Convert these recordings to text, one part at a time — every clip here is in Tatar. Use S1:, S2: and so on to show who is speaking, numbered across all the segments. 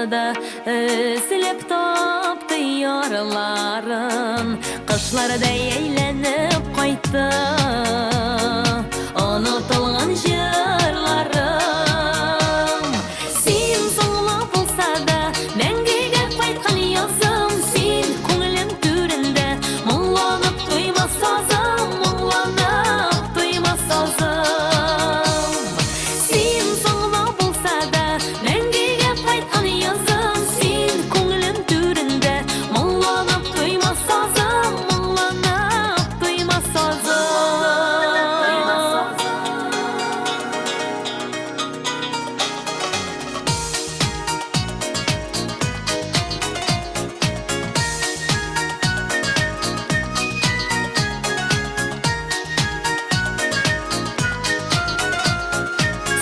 S1: да, эзләп тапты ярларын. Кышларда әйләнеп кайтты онытылган җырларым. Син соңлы булса да, мәңгегә кайткан язым, син күңелем түрендә, моңланып туймас сазым, моңланып туймас сазым. Син соңлы булса да, мәңгегә кайткан язым, син күңелем түрендә, моңланып туймас сазым, моңланып туймас сазым.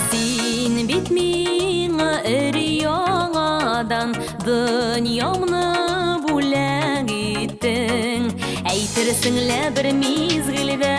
S1: Син бит миңа өр-яңадан дөньямны бүләк иттең. Әйтерсең лә бер мизгелдә.